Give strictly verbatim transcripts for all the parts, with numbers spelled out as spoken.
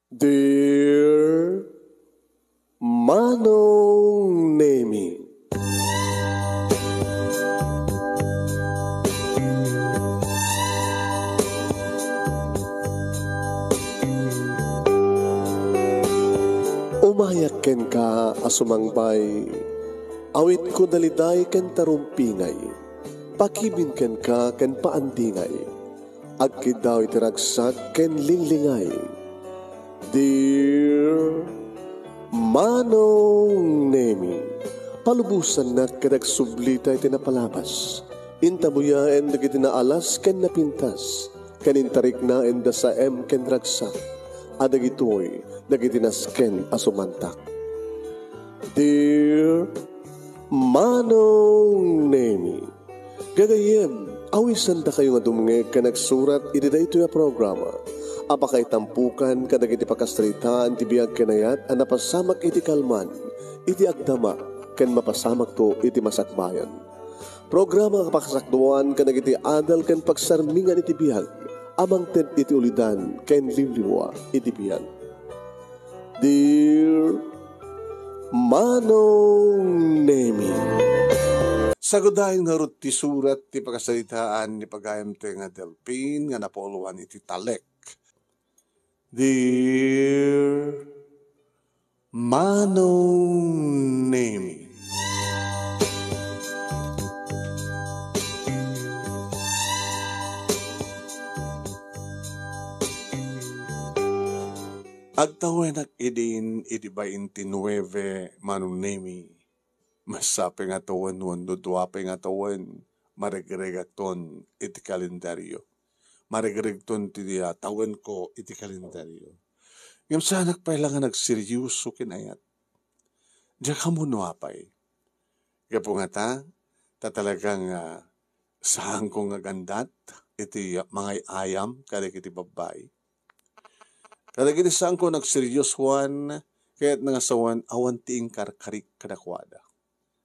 Dear Manong Nemi. Umayak kenka a sumangbay, awitko daliday ken tarumpingay, pakibin kenka ken paandingay. Agkiddaw iti ragsak ken linglingay. Dear Manong Nemi, palubosannak ket agsublita iti napalabas. Intabuyaen dagiti naalas ken napintas, ken intariknaen da saem ken ragsak, a dagitoy dagiti nasken a sumantak. Dear Manong Nemi, gagayyem, awisandakayo nga dumngeg ken agsurat iti daytoy a programa a pakaitampukan kadagiti pakasaritaan ti biag ken ayat a napasamak iti kalman, iti agdama, ken mapasamakto iti masakbayan. Programa a pakasakduan kadagiti adal ken pagsarmingan iti biag a mangted iti ulidan ken liwliwa iti biag. Dear Manong Nemi. Sagudayen ngarud ti surat ti pakasaritaan ni pagayamte nga Delphin nga napuloan iti talek. Dear Manong Nemi. Agtawenak idin iti baintinuebe, Manong Nemi. Masapay nga tawen wenno dua pay nga tawen, maregregakton iti kalendaryo. Maregregton ti, ah, tawenko iti kalendaryo. Ngem saanak pay la nga nagseryoso ken ayat. Diak ammo no apay. Gapu ngata, ta talagang, ah, saanko nga gandat iti mangay-ayam kadagiti babbai. Kadagiti saanko nagseryosoan, kayatna nga sawen awan ti inkarkarik kadakuada.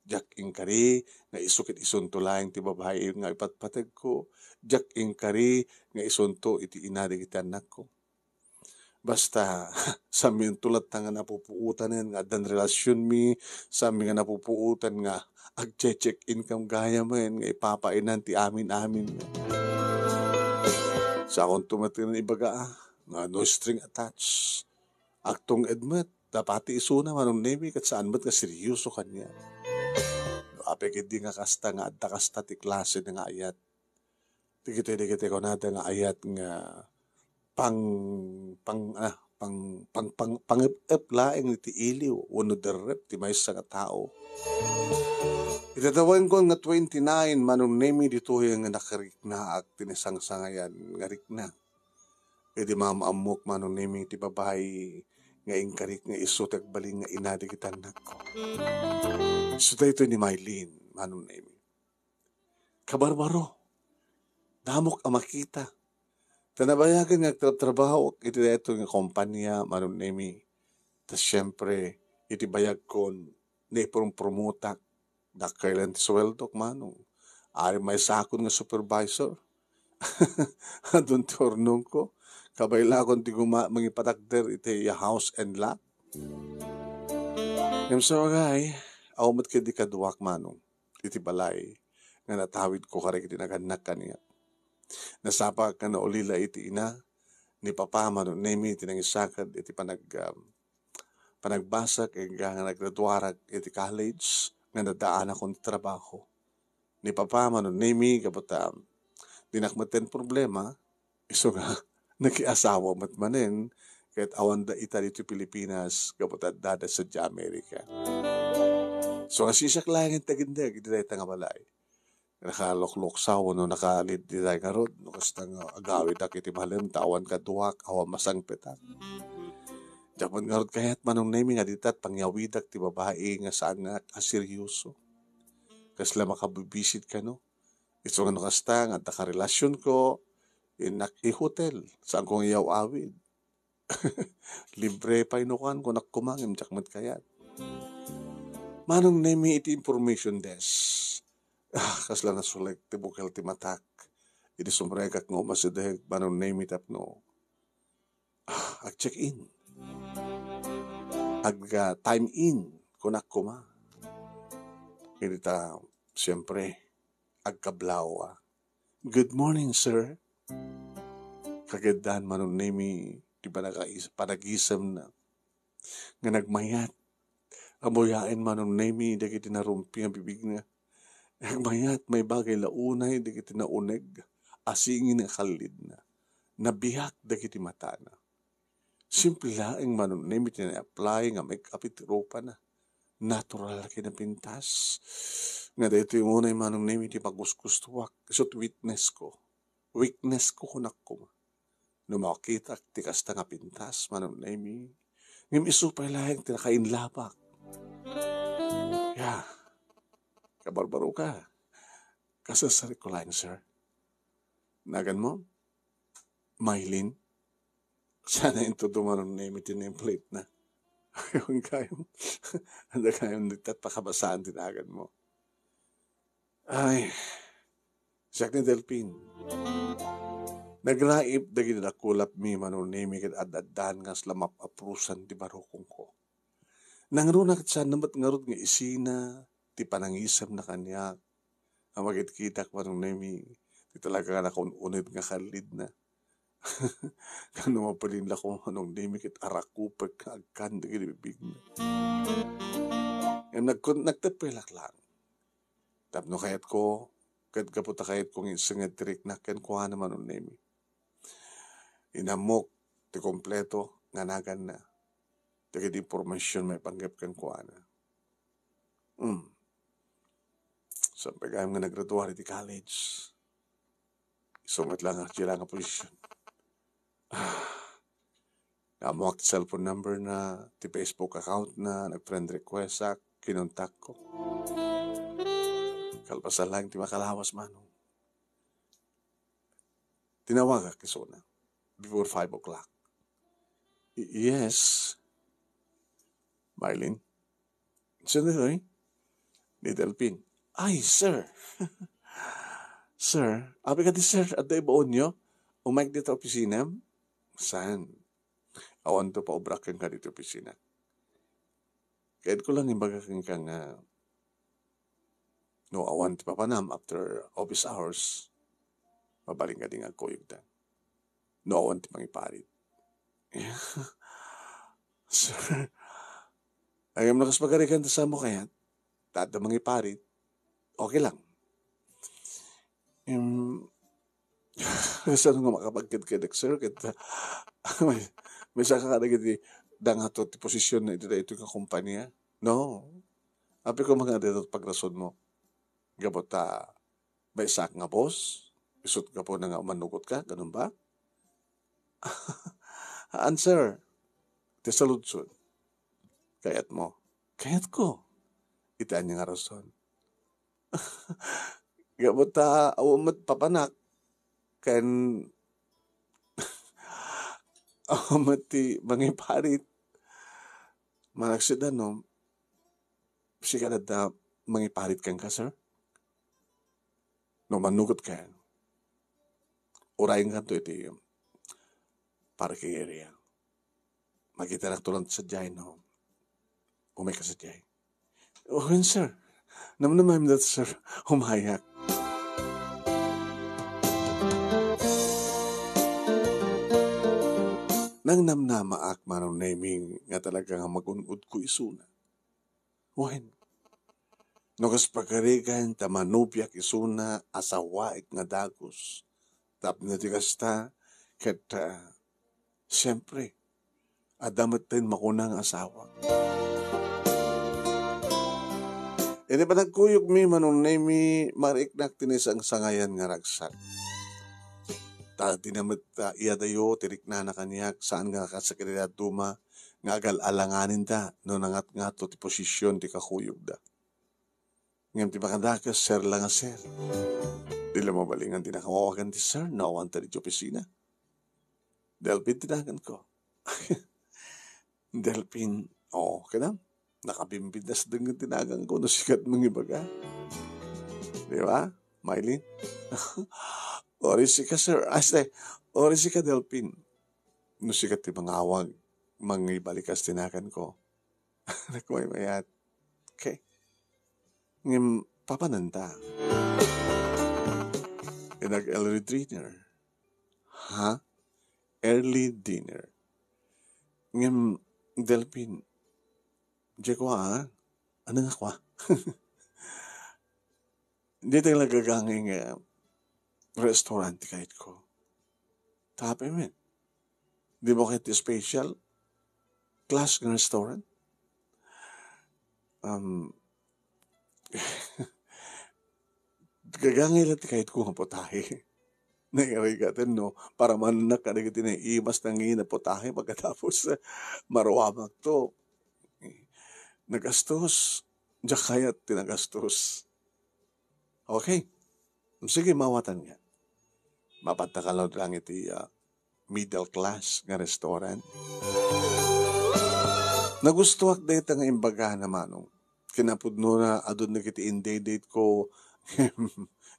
Diak inkari nga isu ket isunto laeng ti babai nga ipatpategko. Diak inkari nga isunto iti ina dagiti annakko. Basta, saminto latta nga napupuotanen nga addan relasionmi, sami nga napupuotan nga agche-check-in kam gayamen nga ipapainan ti amin-amin. Saankonto met nga ibaga, ah, nga no string attached. Agtunged met, ta pati isuna, Manong Nemi, ket saan met nga seryoso kaniak. No apay ketdi nga kasta nga adda kasta ti klase nga ayat. Dagitoy, dagitoy kunada nga ayat nga pang, pang, ah, pang, pang, pang, pangep-ep laeng iti iliw wenno derrep ti maysa nga tao. Iti tawenko nga twenty-nine, Manong Nemi, ditoy nga nakariknaak ti nasangsangayan nga rikna. Idi maam-ammok, Manong Nemi, ti babai nga inkarik nga isu ti agbalin nga ina dagiti annakko. Isu daytoy ni Mylene, Manong Nemi. Kabarbaro. Damok a makita. Ta nabayagen nga agtrabtrabaho iti daytoy nga kompania, Manong Nemi. Ta siempre, iti bayagkon, naipurumpurumotak. Dakkel ti suweldok, Manong. Ari maysakon nga supervisor. Adun ti urnongko. Kabaylakon ti guma-, mangipatakder iti house and lot. Ngem sa bagay, awan met ketdi kaduak, Manong, iti balay nga natawidko kadagiti nagannak kaniak. Nasapaak nga naulila iti ina ni Papa, Manong Nemi, ti nangisaked iti panag-, um, panagbasak, enggana nga naggraduarak iti college nga nadaanakon ti trabaho. Ni Papa, Manong Nemi, gapu ta dinak metten problema, isu nga nakiasawa met manen, ket awanda ita ditoy Pilipinas, gapu ta addada sadiay Amerika. So, nga siak laengen ti agindeg iti dayta nga balay. Nakalukluksaw wenno nakaliddiday ngarud, no kasta nga agawidak iti malem ta awan kaduak, awan masangpetak. Diak met ngarud kayat, Manong Nemi, nga ditat pangyawidak ti babai nga saan nga a seryoso. Kasla makabibisit kano. Isu nga no kasta nga adda karelasionko, innak i-hotel, saanko nga iyaw-awid. Libre pay no kuan, kunak koma ngem diak met kayat. Manong Nemi iti information desk. Ah, kasla nasulek ti bukel ti matak. Idi sumrekak nga umasideg, Manong Nemi, tapno, ah, ag-check-in. ag-, ah, time in, kunak koma. Iti ta, siyempre, agkablaw, ah. "Good morning, sir." Kagiddan, Manong Nemi, ti panagais-, panagisemna nga nagmayat a buyaen, Manong Nemi, dagiti narumpi nga bibigna. Nagmayat, maibagay la unay dagiti nauneg a singin nga kallidna. Nabiak dagiti matana. Simple laeng, Manong Nemi, ti na-apply nga make-up iti rupana. Natural ken napintas. Nga daytoy unay, Manong Nemi, ti pagusgustuak, isut' weakness ko. Weakness ko, kunak koma. No makitak ti kasta nga pintas, Manong Nemi, ngem isu pay laeng ti nakainlabak. Ya, kabarbaro ka. Kasasarek ko laeng, sir. Nagan mo? Maylin? Sana intudo, Manong Nemi, ti nameplate na. Ayun kayo. Anda kayo nagtatpakabasaan ti nagan mo? Ay, siak ni Delpin. Nagraip dagiti nakulapmi, Manong Nemi, ket ad-addan nga sla map-aprusan ti barukongko. Nangruna ket saan met ngarud nga isina ti panangisemna kaniak. Nga makitkitak, Manong Nemi, ti talaga nga nakaun-uneg nga kallidna. Ngano mabalin la koma, Manong Nemi, ket arakupek nga agkan dagiti bibigna. Ngem nagkun-, nagtepelak laeng. Tapno kayatko, ket gapu ta kayatko nga isengngeg ti riknak kenkuana, Manong Nemi. Inammok ti kompleto nga naganna, dagiti impormasion maipanggep kenkuana. Hmm. Saan pay gayam nga naggraduar iti college? Isu met la nga, sila nga position. Ah. Ammoak ti cellphone number na, ti Facebook account na, nag-friend request ak, kinontakko. Kalpasan lang ti makalawas, Manong. Tinawagak isuna before five o'clock. "Y-, yes." "Maylin?" "Sino toy?" "Ni Delpin." "Ay, sir." "Sir, apay kadi, sir, adda ibaonyo? Umayka dita opisinam?" "Saan? Awanto paubrak kenka dita opisina." "Kayatko lang ibaga kenka nga no awan ti papanam after office hours, mabalin kadi nga agkuyogta. No awan ti mangiparit." "Sir, ngem no kas pagarigan ta saan mo kayat, ta adda mangiparit, okay lang." Em, kasano nga makapagkedkedek, sir? Ket, may, may saka kadagiti dangato ti posisyon na iti daytoy nga kompania. No. Apay koma nga daytoy pagrason mo. Gapu ta maysaak nga boss, isut' gapuna nga umanugot ka, ganun ba? Haan, sir. Ti saludsod. Kayat mo? Kayat ko. Iti ania nga rason? Gapu ta awan met papanak ken awan met ti mangiparit. Malaksid no, sika dadda mangiparit kenka, sir? No manugot ken, urayengkanto iti parking area. Makitanak to lang sadiay no umayka sadiay. "Oh, wen, sir. Namnamaem dayta, sir. Umayak." Nangnamnamaak, Manong Neming, nga talaga nga magun-odko isuna. Wen, no kas pagarigan ta manubiak isuna, asawaek nga dagus. Tapno ti kasta, ket, ah, siempre, adda met ti makuna nga asawa. Iti panagkuyogmi, Manong Nemi, mariknak ti naisangsangayan nga ragsak. Ta dina met, ah, iyadayo ti riknana kaniak, saan nga kasakit ti dadduma, nga agal-alanganinda no nangatngato ti posisyon ti kakuyogda. Ngem ti makadakes, sir la nga sir. Di la mabalingan ti nakawawagan ti sir no awan ta ditoy opisina. Delpin ti naganko. Delpin, oo, kadam. Nakabimbindas dengan ti naganko no sika ti mangibaga. Di ba, Maylin? Uri sika, sir. Ay, say, uri sika, Delpin. No sika ti mangawag, mangibalikas ti naganko. Nagmaymayat. Okay. Ngem, papananta. Nag-early dinner. Ha? Early dinner. Ngem, Delphin, diak kua, ah. Ano nga kua? Di tayo nagagangay nga restaurant ti kayat ko. Tapi, men, di mo kayat ti special class nga restaurant? Um, gagangay lang ti kayat ko nga putahe. Nairigaten, no? Para mannak ka dagiti naimas na ngina putahe pagkatapos, eh, maruamak to. Nagastos. Diak kayat ti nagastos. Okay. Sige, mawatan nga. Mapantakalod lang iti, ah, middle class nga restaurant. Nagustuak dayta nga imbagana, Manong. Kinapudnona, adun dagiti indedate ko.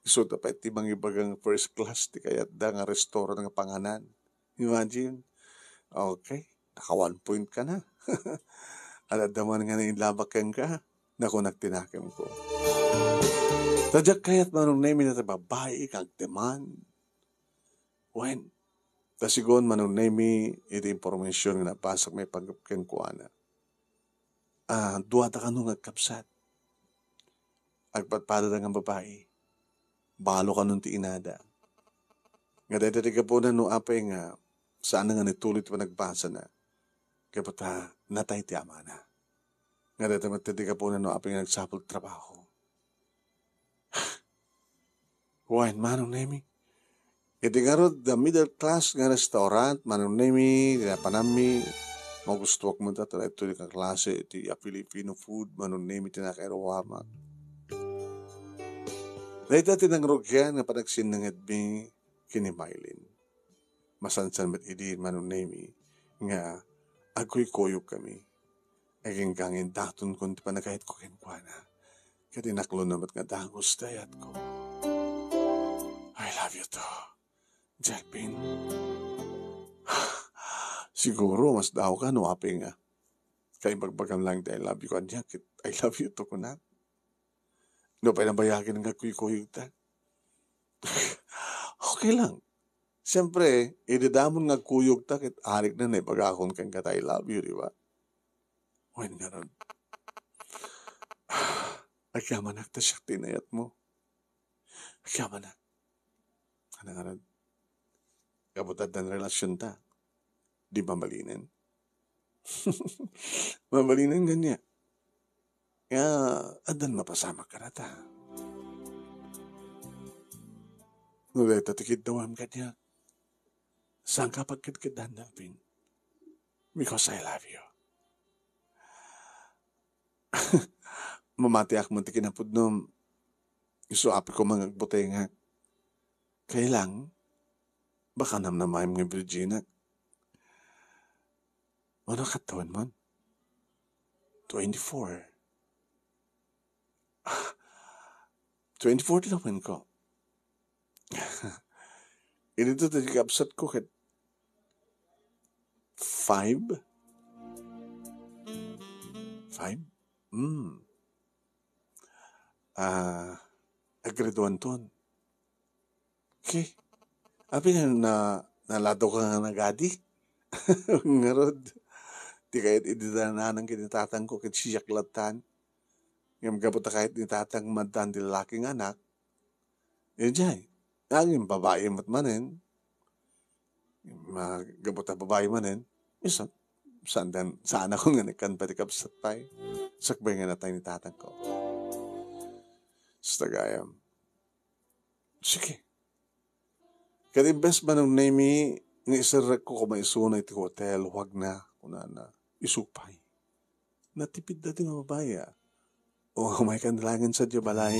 Isu ta pay ti mangibagang first class ti kayatda nga restaurant nga panganan. Imagine. Okay. Naka one point ka na. Adda man nga nailabak kenka. Nakunak ti nakemko. Ta diak kayat Manong Nemi nga ti babai nga agdemand. Wen, ta sigun Manong Nemi iti impormasyon nga nabasak maipanggep kenkuana. Ah, duada kano nga agkabsat. Agpadpadada nga babai. Balo kanon ti inada. Nga dayta ti gapuna no apay nga saan nga nituloy ti panagbasana. Gapu ta natay ti amana. Nga dayta met ti gapuna no apay nga nagsapul ti trabaho. Wen, Manong Nemi. Iti ngarud, the middle class nga restaurant, Manong Nemi, ti napanammi, magustuak met ta daytoy nga klase iti, ah, Filipino food, Manong Nemi, ti nakairuamak. Dayta ti nangrugian nga panagsinnangedmi ken ni Mylene. Masansan met idi, Manong Nemi, nga agkuykuyogkami. Agingga nga indaton kon ti panagayatko kenkuana. Ket inaklonna met nga dagus ti ayatko. I love you too, Delphin. Siguro, masdaoka no apay nga kaibagbagam lang ti I love you kaniak, ket I love you too kunak. No pay nabayagen nga agkuykuyogta. Okay lang. Siyempre, idi damon nga agkuyogta, ket arigna naibagakon kenka ti I love you, di ba? Wen ngarud, agyamanak ta siak ti inayatmo. Agyamanak. Ano ngarud? Gapu ta addan relasyonta. Di mabalinen? Mabalinen nga niya. Nga, addan mapasamak kadata. No dayta ti kiddawam kaniak, saanka pagkedkeddan, Delphin? Because I love you. Mamatiak met ti kinapudnom. Isu apay koma nga agbutengak. Kailang, baka namnamaem nga virginak. Ano ket tawen man? Twenty-four. Twenty-four ti lawenko. Idi to ti kabsatko ket five? Five? Hmm. Ah, aggrade one ton. Okay. Apay nga na, naladaw ka nga nagadi? Ngarud, ti kayat idi nanang ken ni tatangko ket siak lattan. Ngem gapu ta kayat ni tatang maddan ti lalaki nga anak, idiay, naging babai met manen. Ma-, gapu ta babai manen, isu, saan dan, saan ako nga nagkan pati kabsat pay. Sakbay nga natay ni tatangko. Sa tagayam. Sige. Ket imbes Manong Nemi nga iserrekko koma isuna iti hotel, huwag na, kunana. Isu pay. Natipidda ti nga babai, ah. O, umaykan laengen sadiay balay.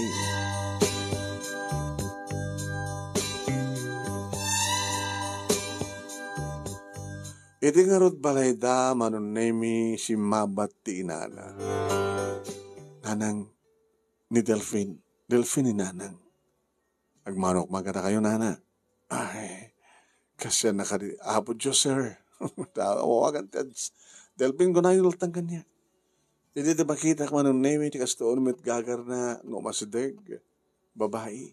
Iti ngarud balayda, Manong Nemi, simmabat ti inana. Nanang, ni Delfin. Delfin ni Nanang. Agmanok man kadakayo, nana. Ay, kasian na kadi, Apo Dios, sir. Ta, awagan ti ads-, Delfin, kunayo lattan kaniak. Daydi ti makitak, Manong Nemi, ti kastoon met gagarna nga umasideg, babai.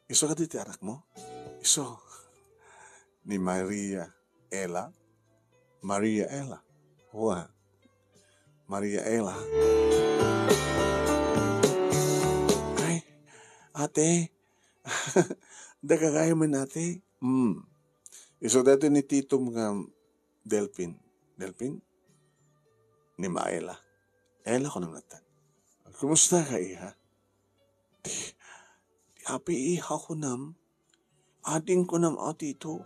Isu kadi ti anakmo? Isu. Ni Maria Ella? Maria Ella. Wa. Maria Ella. Ay, ate. Dagagay man, ate. Hmm. Isu daytoy ni titom nga Delphin. Delphin? Ni Maela. Ella ko nang natan. Kumusta ka, iha? Ti, ti api iha ko nam. Ading ko nam, a, tito.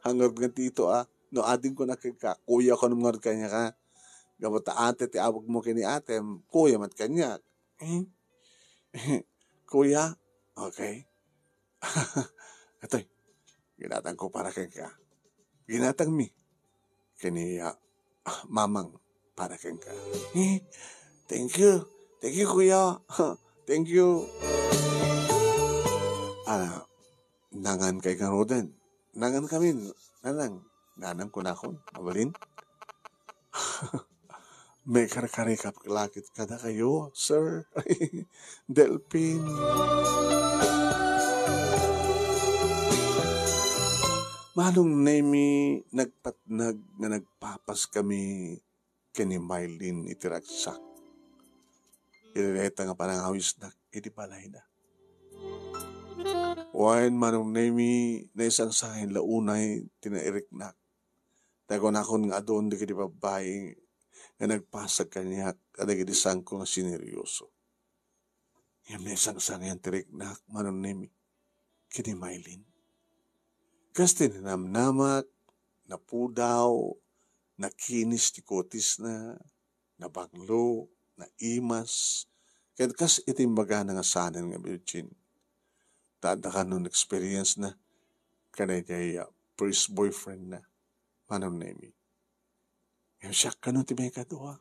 Hangad nga tito, a. No, ading ko na kay ka. Kuya ko nam ngarud kanya ka. Gapu ta ate ti awag mo kini ate. Kuya mat kanya. Eh? Kuya? Okay. Atoy, ginatang ko para kenka. Ginatang mi. Kini, ah, mamang para kenka. Eh, thank you. Thank you, kuya. Thank you. Ah, nangan kay ngaruden. Nangan kami, nanang. Nanang kunakon. Mabalin? May karkarikap lakit kadakayo, sir. Delphin. Manong Nemi, nagpatnag nga nagpapas kami ken ni Maylin iti ragsak. Iti dayta nga panangawisnak iti balayna. Wen, Manong Nemi, naisangsangen la unay ti nairiknak. Ta kunakon nga adun dagiti babbai nga nagpasag kaniak kadagiti sangko nga sineryoso. Ngem naisangsangen ti riknak, Manong Nemi, ken ni Maylin. Kas ti nanamnamak, napudaw, nakinis ti kutisna, nabanglo, naimas, ket kas iti imbagana nga sanen nga virgin. Ta adda kano experience na kadaydiay, ah, first boyfriend na, Manong Nemi. Ngem siak kano ti maikadua.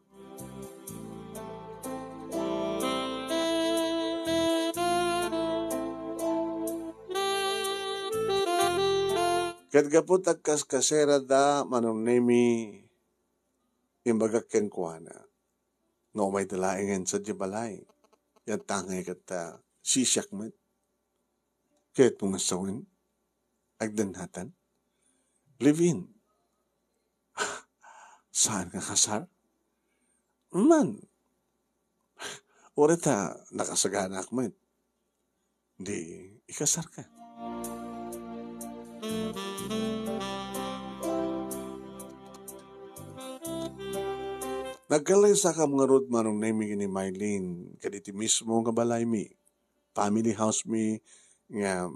Ket gapu ta agkaskasera da, Manong Nemi, imbagak kenkuana nga umayda laengen sadiay balay. Yantangay ket ta sisiak met. Ket mo nga sawen, agdennatan? Live-in. Saan nga kasar? Man. Uray ta nakasaganak met. Di ikasarka. Nagkallaysakami ngarud, Manong Nemi, ken ni Maylin, kaditi mismo nga balaymi. Family house mi nga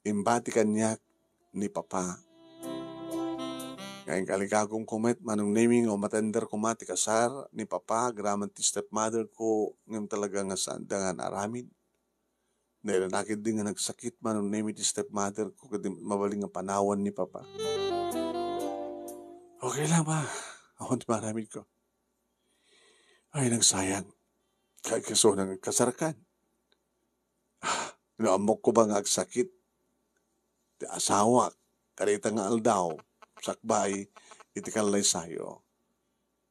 imbati kaniak ni Papa. Nga inkaligagumko met, Manong Nemi, nga umatender koma ti kasar ni Papa agraman ti stepmother ko, ngem talaga nga saanda nga naaramid. Nailanaken di nga nagsakit, Manong Nemi, ti stepmother ko, ket mabalin nga panawan ni Papa. Okay lang, Ma. Awan ti maaramidko. Ay, nagsayang. Kay kasu nang kasarkan. No ammok ko ba nga agsakit ti asawak kadayta nga aldaw, sakbay iti kallaysayo.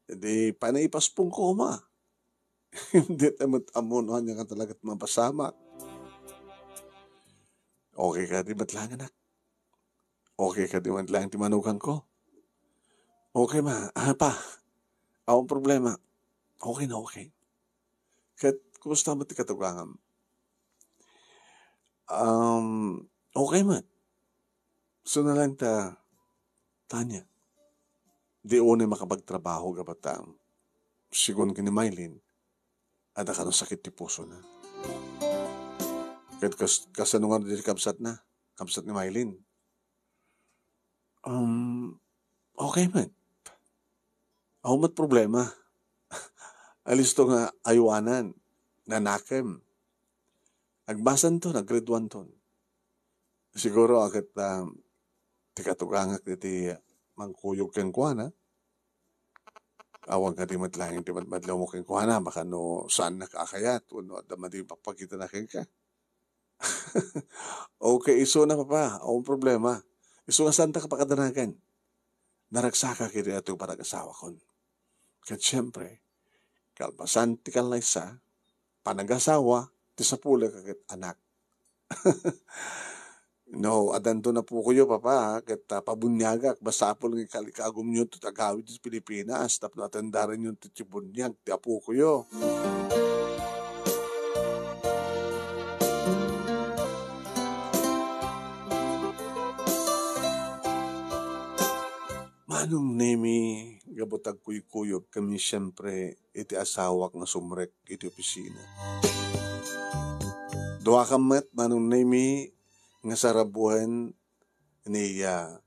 Di panaipaspong ko, Ma. Di ta met ammo no ania nga talaga ti mapasamak. Okay kadi met laeng, anak? Okay kadi met laeng ti manugang ko? Okay, Ma. Ah, Pa, awan problema. Okay na okay. Ket kumusta met ti katugangam? Um, okay met. Suna lang ta, Tanya, di unay makapagtrabaho gapu ta, sigun ken ni Maylin, adda kano sakit ti pusona. Ket kas-, kasano nga di kabsatna? Kabsat ni Maylin? Um, okay met. Awan met problema. Alisto nga aywanan, nanakem. Agbasanton, aggrade one ton. Siguro, a ket, ah, ti katugangak iti mangkuyog kenkuana. Awan kadi met laeng ti madmadlawmo kenkuana, baka no saanna a kayat, wenno adda met ti ipapakitana kenka. Okay, isuna, Papa, awan problema. Isu nga saanta a pakadanagan. Naragsakak iti atoy panag-asawakon. Ket siempre, kalpasan ti kallaysa, panagasawa, ti sapulek ket anak. No, addanto apokoyo, Papa, ha, ket, ah, pabuniagak, masapul nga ikal-, ikagumyo ti agawid ti Pilipinas tapno atendarenyo ti, ti buniag ti apokoyo. Manong Nemi, gapu ta agkuykuyog kami siempre iti asawak nga sumrek iti opisina. Duakam met, Manong Nemi, nga sarabuen ni, ah,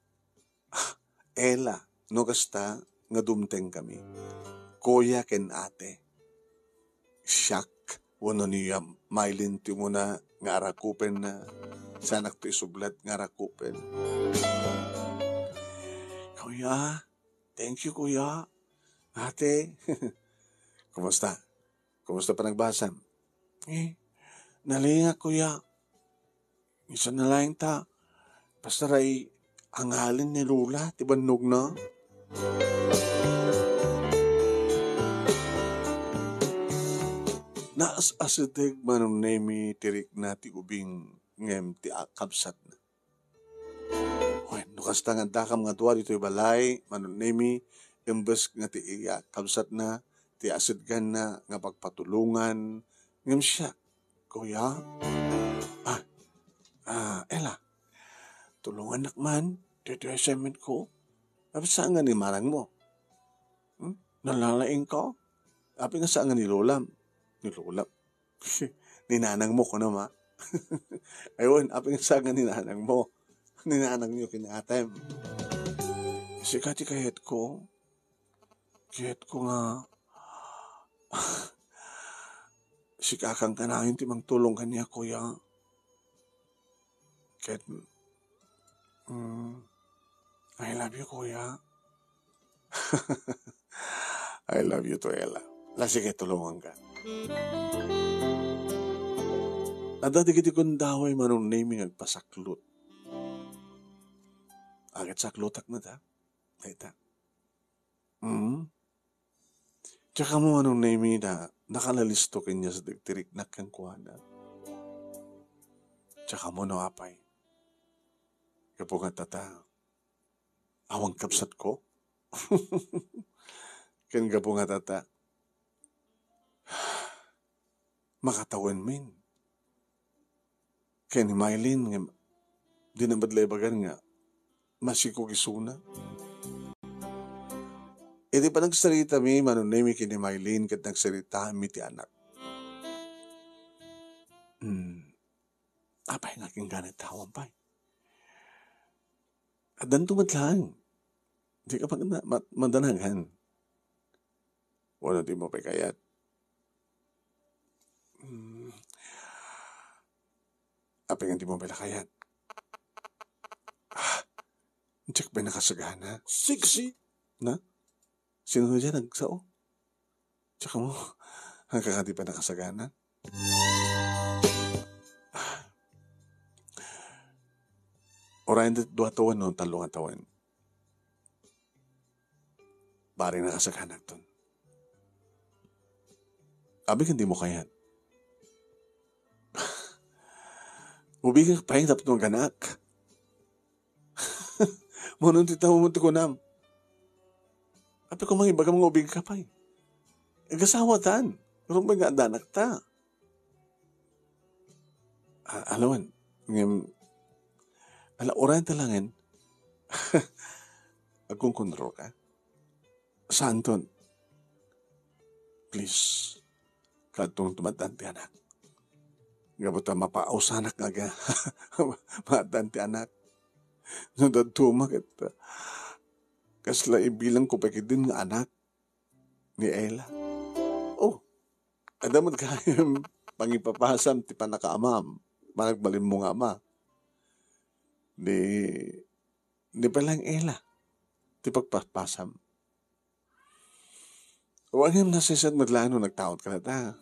Ella, no kasta nga dumteng kami. Kuya ken ate. Siak, wenno ni, ah, Mylene ti umuna nga arakupenna. Sanak ti isublat nga arakupen. Kuya, thank you, Kuya. Ate, kumusta? Kumusta panagbasam? Eh, nalingak, Kuya. Isu na laeng ta, basta ray angalin ni Lola ti bannogna. Naas-asideg Manong Nemi ti rikna ti ubing ngem ti a-, kabsatna. Wen, no kasta nga addakam nga dua ditoy balay, Manong Nemi, imbes nga ti iya kabsatna, ti asidganna nga pagpatulongan, ngem siak, Kuya? Ah, ah, Ella, tulongannak man, ditoy assignment ko. Apay saan nga ni manangmo? Hmm? Nalalaing ka? Apay nga saan nga ni lolam? Ni lolam? Ni nanangmo, kunam, a? Ay wen, apay nga saan nga ni nanangmo? Ni nanangyo ken atem. Sika ti kayatko. Kayatko nga sika kankanayon ti mangtulong kaniak, Kuya. Ket, mm, I love you, Kuya. I love you too, Ella. La, sige, tulonganka. Adda dagiti gundaway Manong Nemi nga agpasaklot. Agat saklotak met, a? Dayta. Mm. Diak ammo Manong Nemi, nakalalisto ken ni asideg ti riknak kenkuana. Diak ammo no apay. Gapu nga tata, awan kabsatko. Ken gapu nga tata, makatawen men. Ken ni Mylene nga dina met la ibagan nga masikog isuna. Iti panagsaritami, Manong Nemi, ken ni Mylene ket nagsaritami ti anak. Hmm. Apay nga kinganit awan pay? Addanto met laeng. Dika pagna-, ma-, madanagan. Wenno dimo pay kayat? Hmm. Apay nga dimo pay la kayat? Ah, diak pay nakasagana. Siksi! Na? Sino diay nagsao? Diak ammo, hangka nga di pay nakasagana. Uray dua tawen no tallo nga tawen. Bareng nakasaganaton. Apay nga dimo kayat? Ubingak pay tapno aganak. Mano ti tao mo ti kunam? Apay koma nga ibagam nga ubingka pay? Agasawatan. Rumbeng nga addanakta. A-, alawan. Ngem, ala, uray ta laengen. Agkunkunarka. Saanton. Please. Kaadtong tumaddan ti anak. Gapu ta mapaawsanak nga aga-, maaddan ti anak. No daduma ket, kasla ibilangko pay ketdin nga anak ni Ella. Oh, adda met gayam pangipapasam ti pannakaamam, managbalinmo nga ama. Ni, ni pay laeng Ella ti pagpapasam. Wen ngem nasaysayaat met laeng no nagtaudka latta.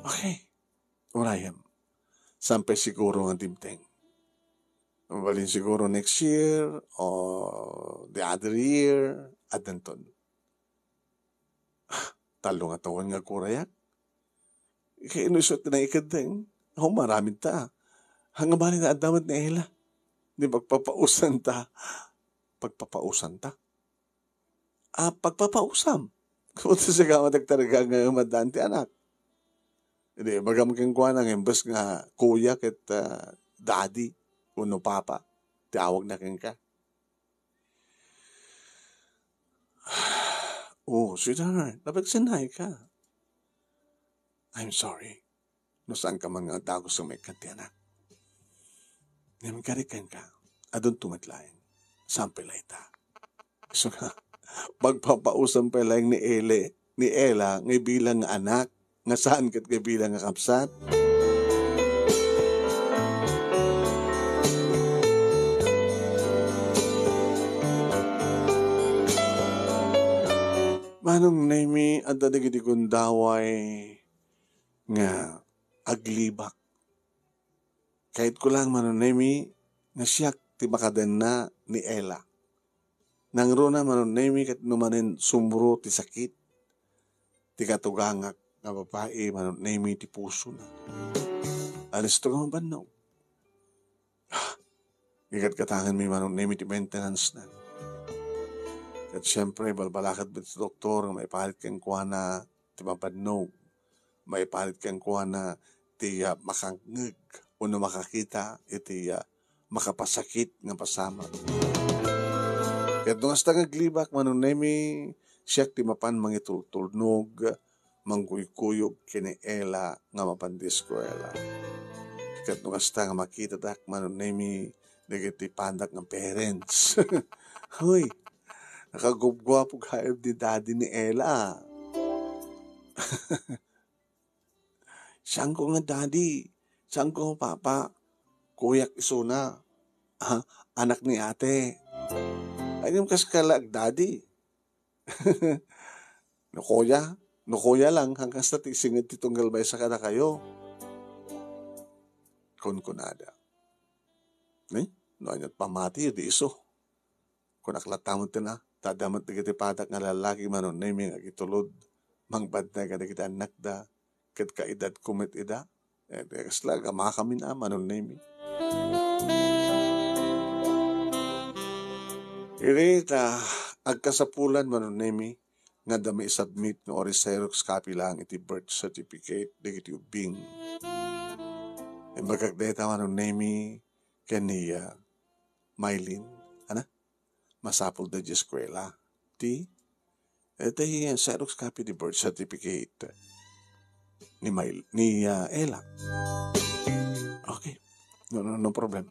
Okay. Urayem. Saan pay siguro nga dimteng. Mabalin siguro next year o the other year, addanton. Tallo nga tawen nga agkurayak. Kay no isu ti naikeddeng, awan aramidta. Ania bale nga adda met ni Ella? Di pagpapausanta. Pagpapausanta? Ah, pagpapausam. Kumusta siya ka matagtarigan nga umaddan ti anak? Di, ibagam kenkuana nga imbes nga kuya ket, ah, daddy wenno papa ti awagna kenka. Oh, sweetheart, napagsanay ka. I'm sorry. No saanka man nga dagus nga maikkan ti anak. Ngem kari kenka, adunto met laeng. Saan pay la ita? Isu nga, pagpapausam pay laeng ni Ele, ni Ella, nga ibilang nga anak, nga saan ket nga ibilang nga kabsat. Manong Nemi, adda dagiti gundaway nga aglibak. Kayatko laeng, Manong Nemi, nga siak ti makadenna ni Ella. Nangruna, Manong Nemi, ket no manen sumro ti sakit ti katugangak nga babai, Manong Nemi, ti pusona. Alisto nga mabannog. Ah, igatgatanganmi, Manong Nemi, ti maintenance na. Ket siempre, balbalakat met ti doktor nga maiparit kenkuana ti mabannog. Maiparit kenkuana ti, ah, makangngeg wenno makakita iti, ah, makapasakit nga pasamak. Ket no kasta nga aglibak, Manong Nemi, siak ti mapan mangitultulnog, mangkuykuyog ken ni Ella nga mapan ti eskuela. Ket no kasta nga makitatak, Manong Nemi, dagiti padak nga parents. Hoy, nakagupguapo gayam ni daddy ni Ella. Saanko nga daddy, saanko nga papa, kuyak isuna. Ah, anak ni ate. Ay, ngem kas ka la agdaddy. No kuya, no kuya lang, haan kasta ti isinged ti tunggal maysa kadakayo. Kunkunada. Eh, no ania't pamati, di isu. Kunak latta met ti na, ta adda met dagiti padak nga lallaki, Manong Nemi, nga agitulod, mangbantay kadagiti annakda, ket kaedadko met ida. Eh, kasla, gamakami na, Manong Nemi. Iti ta, agkasapulan, Manong Nemi, nga adda maisubmit nga uri Xerox copy lang iti birth certificate dagiti ubbing. Imbagak dayta, Manong Nemi, ken ni, ah, Mylene, ana? Masapul da di eskuela. Ti, eh, ti Xerox copy di birth certificate ni Mylene, ni, ah, Ella. Okay. No, no, no problem.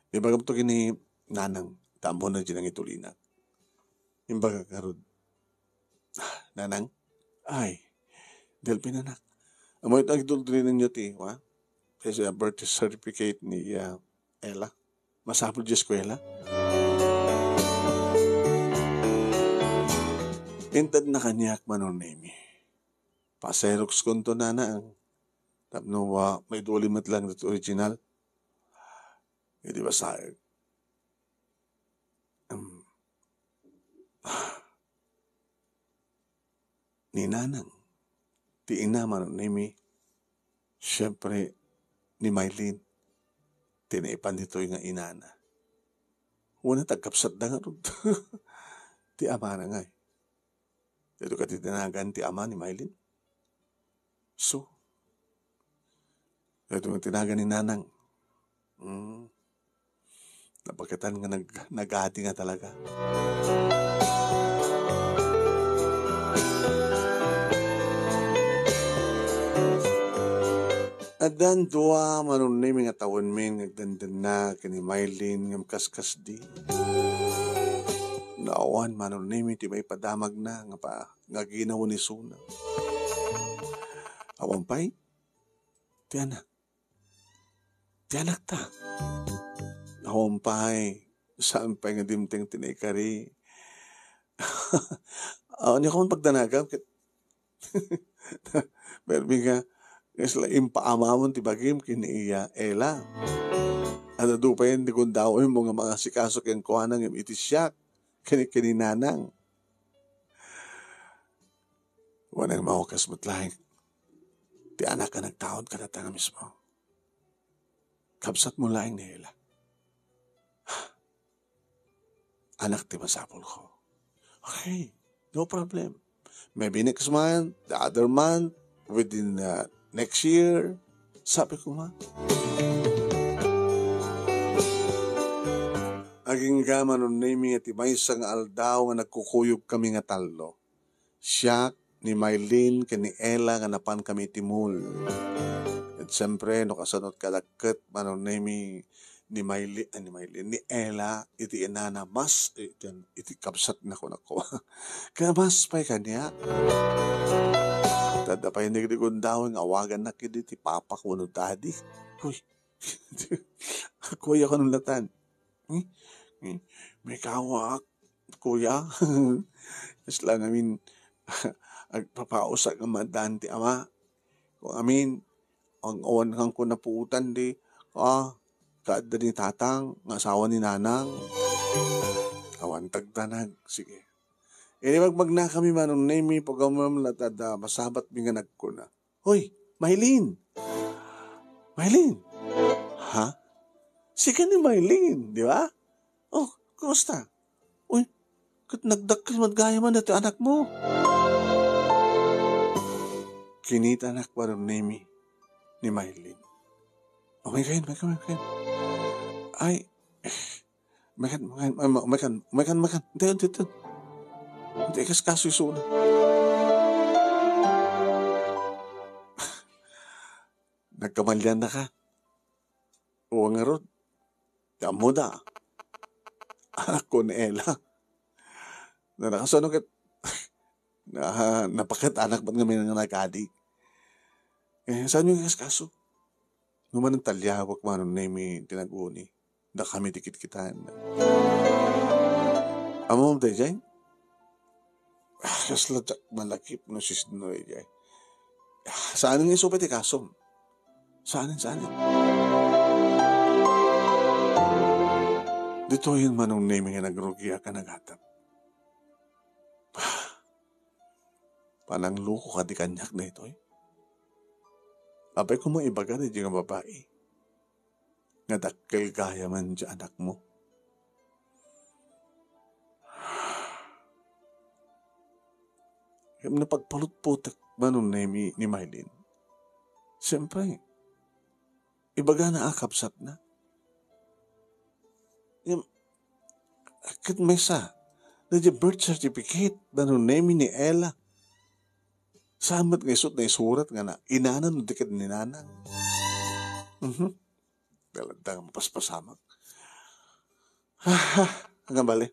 Ibagam to ken ni Nanang, ta ammona di nangitulina. Imbagak ngarud, "Ah, Nanang, ay, Delphin anak. Ammo ita agduldulinenyo ti, wa? Kasi birth certificate ni, ah, Ella. Masapul di eskuela." Intedna kaniak, Manong Nemi. Pa-Xerox kunto, Nanang. Tapno, wa, maiduli met lang ditoy original. Idi basaek. Em, ni Nanang, ti ina, Manong Nemi, siempre, ni Mylene, ti naipan ditoy nga inana. Wen, agkabsatda ngarud. Ti amana ngay. Daytoy kadi tinagan ti ama ni Mylene. So, daytoy nga tinagan ni Nanang. Hmm. Napakitan nga nag-, nagadi nga talaga. Addan dua, Manong Nemi, nga tawenmi nga agdandanna ken ni Mylene ngem kaskasdi. Naawan, Manong Nemi, ti maipadamagna nga pa-, nga ginawen isuna. Awan pay, ti anak. Ti anakta. Awan pay, saan pay nga dimteng ti naikari. Awan, ania ko man pagdanagam, ket permi nga, kasla impaamamon ti bagim ken ni iya, Ella. Adu pay ti gundawaymo nga mangasikaso kenkuana ngem iti siak, ken, ken ni Nanang. Manang maukas met laeng ti anak a nagtaud kadata nga mismo. Kabsatmo laeng ni Ella. Anak ti masapulko. Okay, no problem. Maybe next month, the other month, within, uh, next year, sabi ko nga. Agingga, Manong Nemy, ti maysa nga aldaw nga nagkukuyog kami nga tallo. Siak, ni Mylene, ken ni Ella nga napan kami iti mall. Ket siempre, no kasano kadakket, Manong Nemy, ni Mylene, ah, ni Mylene, ni Ella, iti inana, mas, eh, iti, iti kabsatna, kunako. Kaya mas pay kaniak. Tadda pay ni Gundawing awagannak idi ti papa wenno daddy. Uy, kuya ko nung latan. Hmm? Hmm? May kawak, kuya. Kasla ngamin, agpapausa nga madan ti ama. Kung amin, ang awan kang ko napuutan di, ah, kaadda ni tatang, nga asawa ni nanang. Awan tagdanag, sige. Ini magmagna kami, Manong Nemy, pagkamam na tada masabat mi nga nagkuna. Hoy, Mylene! Mylene! Ha? Sika ni Mylene, di ba? Oh, kumusta? Uy, ket nagdakkel met gayam daytoy anakmo. Kinitanak, Manong Nemy, ni Mylene. Oh, may kain, may kain, may kain. Ay, eh, may kain, may kain, may, may kain, may kain, may kain. Ante, ante, ante. Ante, ikaskaso isuna. Nagkamalian na ka. O ngarud, ti ammoda. Anak ko ni Ella. Na nakasano ket, na, napaket anak met ngamin nga nagadi. Eh, saan yung kaskaso? Numan ang talyawak, Manong Nemy, tinaguni. Dakami ti kitkitan. Ammom daydiay? Ah, kasla diak malakip no sisno daydiay. Ah, saan nga isu pay ti kasom? Saan, saan? Ditoyen, Manong Nemy, nga nagrugiak a nagatep. Panangloko kadi kaniak daytoy? Apay koma ibaga daydiay nga babai nga dakkel gayam ti anakmo. Ngem napagpalutpotek, Manong Nemy, ni Mylene. Siyempre, ibagana a kabsatna. Ngem, ket maysa, daydiay birth certificate, Manong Nemy, ni Ella. Saan met nga isu ti naisurat nga na, inana no di ket ni nanang. Mhm. Talaga nga mapaspasamak. Ah, ah, agambali.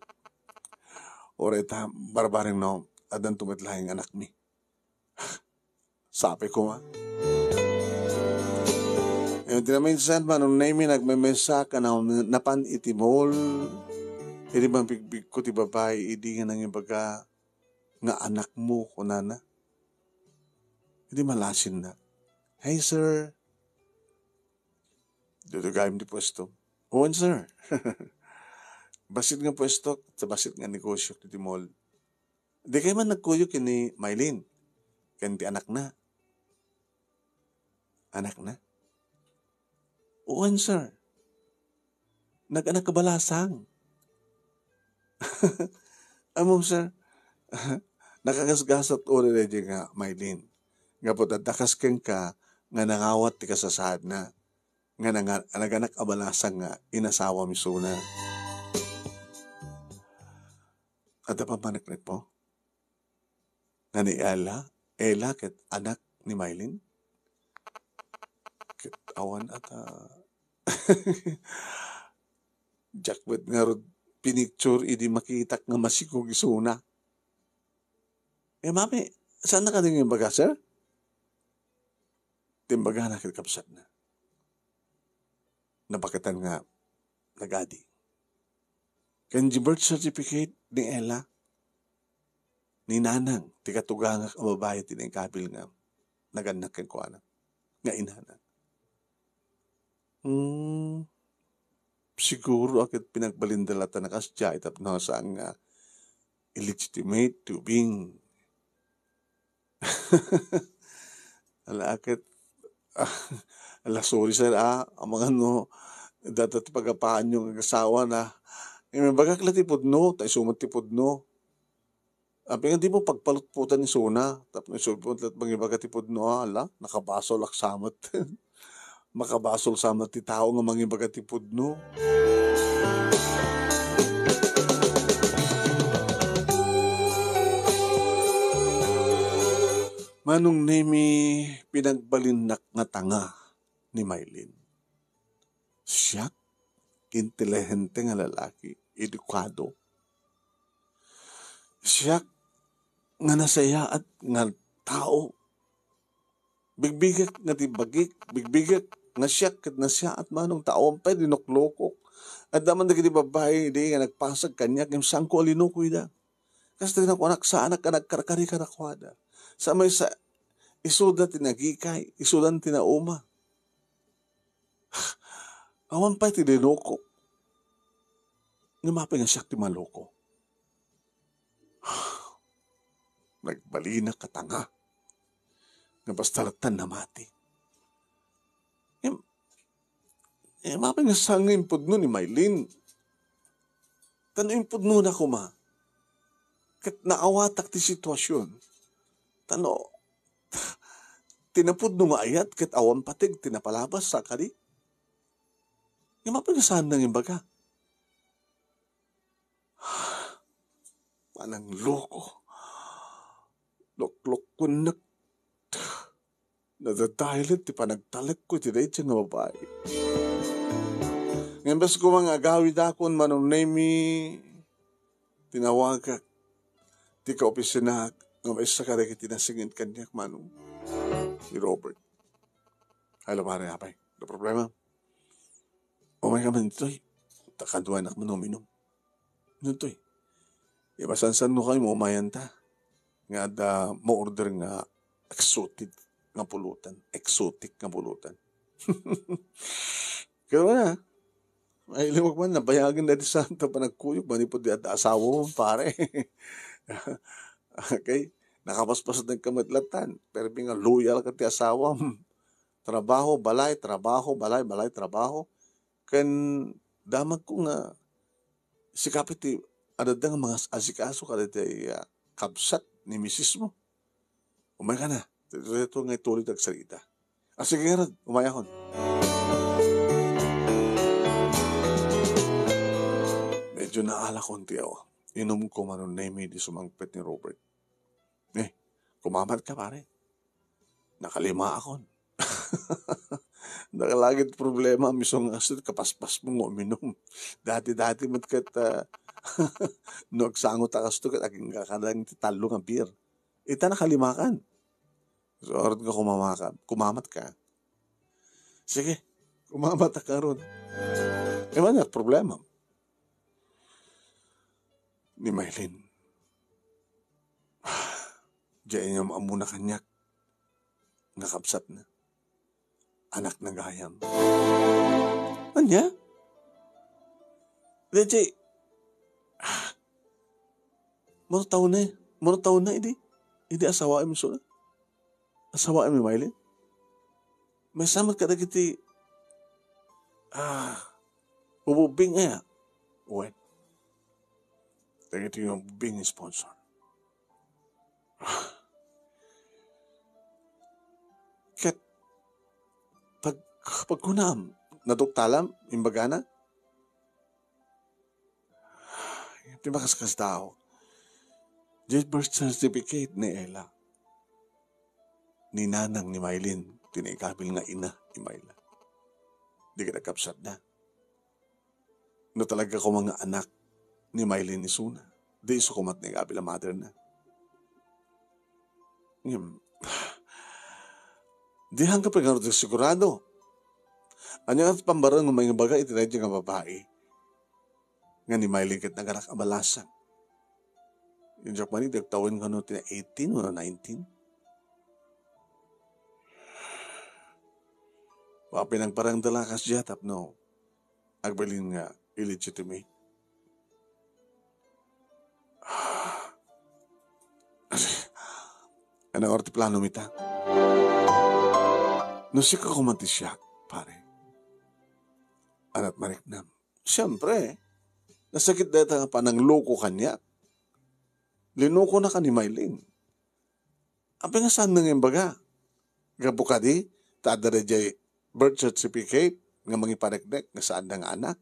Uray ta, barbareng no, addan met laeng anakmi. Sapay koma. Iti naminsan, Manong Nemy, nagmemesak a na-, napan iti mall. Idi mangbigbigko ti babai, idi nga nangibaga nga anakmo, kunana. Idi malasinnak. "Hey, sir." Dudugayem ti puesto. "Wen, sir." Bassit nga puesto, sa bassit nga negosyo ti mall. Di kayo man nagkuyog ken ni Mylene, ken ti anakna. Anakna? Wen, sir. Nag-anak a balasang. Ammom, sir, nakagasgasat uray daydiay nga Mylene. Gapu ta dakes kenka nga nangawat ti kasasaadna, nga nanga-, naganak a balasang nga inasawam isuna. Adda pammaneknekmo? Nga ni Ella, Ella ket anak ni Mylene? Ket awan ata. Diak met ngarud pinicture idi makitak nga masikog isuna. Eh, mami, saan na kadi nga imbaga, sir? Ti imbagana ket kabsatna. Napaketan nga nagadi. Ken di birth certificate ni Ella, ni nanang, ti katugangak a babai ti naikabil nga nagannak kenkuana, nga inana. Hmm, siguro a ket pinagbalinda latta a kasdiay tapno saan nga illegitimate ti ubing. Ala ket, ala, sorry, sir, ah, amangan no, dayta ti pagapaanyo nga asawa na. Ngem ibagak la ti pudno, ta isu met ti pudno. Apay nga dimo pagpalutpotan isuna, tapno isu met la mangibaga ti pudno, ah, ala, nakabasolak sa met. Makabasol sa met ti tao nga mangibaga ti pudno. Manong Nemi, pinagbalinnak nga tanga ni Maylin. Siak, inteligente nga lalaki, edukado. Siak nga nasayaat nga tao. Bigbigek nga ti bagik, bigbigek nga siak ket nasayaat manong ta awan pay dinuklokok. Adda man dagiti babbai idi nga nagpasag kaniak, ngem saanko a linuko ida. Kas ti nakuanak, saanak a nagkarkari kadakuada. Sa maysa, isuda ti nagikay, isudan ti nauma. Awan pay ti linuko. Ngem apay nga siak ti maluko? Nagbalinak a tanga nga basta latta namati. Em, em, apay nga saan nga impudno ni Maylin? Ta no impudnona koma, ket naawatak ti sitwasyon. Ta no, ti napudno nga ayat ket awan pateg ti napalabas sa kadi. Ngem apay nga saan nga imbaga? Panangloko. Loklokkonek. Nadadael ti panagtalekko iti daydiay nga babai. Ngem bes koma nga agawidakon, Manong Nemi, tinawagak ti kaopisinag nga maysa kadagiti nasinged kaniak, Manong, ni Robert. Hello, pare, apay? No problema. Umayka man ditoy. Ta kaduanak man uminum. Nuntoy. Ipasansan no kayo, maumayan ta. Nga adda ma-order nga exotic nga pulutan. Exotic nga pulutan. Kaya na. Ay, liwag man, nabayagan na di santa panagkuyog, manipod di adda asawa mo, pare. Okay? Nakapaspas na ka met latan. Pero nga loyal ka ti asawa mo. Trabaho, balay, trabaho, balay, balay, trabaho. Ken damagko nga sika pay ti adda nga mangas-asikaso kadagiti, ah, kabsat ni misismo. Umayka na. Ditoy nga ituloy ti agsarita. Ah, sige ngarud, umayakon. Medyo naalakon ti awa. Inumko, Manong Nemi, di sumangpet ni Robert. Eh, kumamatka, pare. Nakalimaakon. Nakalagit problema, mismo nga kastoy, kapaspas mo nga uminum. Dati-dati met ket, ah, no agsango ta kastoy ket agingga ka lang ti tallo nga beer. Ita nakalimakan. So, arut nga kumamaka, kumamatka. Sige, kumamatka ngarud. E man, problema ni Maylin. Diay ammona kaniak nga kabsatna. Anakna gayam. Ania? Daydiay, ah, mano taona, mano taona idi? Idi asawaem isuna? Asawaem ni Maylin? Maysa met kadagiti, ah, ububbing aya? Wen. Dagiti ububbing sponsor. Ket pag-, pagkunam, naduktalam, imbagana, ti makaskasdaaw, diay birth certificate ni Ella, ni nanang ni Maylin, ti naigabil nga ina ni Mayla. Di ket agkabsatna. No talaga koma nga anak ni Maylin isuna, di isu koma ti naigabil a mother na. Ngem, di hangka pay ngarud sigurado. Ania nga pambareng nga mangbaga iti daydiay nga babai nga ni Maylin ket naganak a balasang? Diak manen, di agtawen kano ti eighteen wenno nineteen. Wa pinagparangda la kasdiay tapno agbalin nga illegitimate. Nangor ti plano mi ta. No sika koma ti siak, pare. Anat mariknam. Siyempre, nasakit dayta nga panangloko kaniak. Linukonaka ni Mylene. Apay nga saan nga imbaga? Gapu kadi, ta adda dayjay birth certificate nga mangipariknek nga saan nga anak.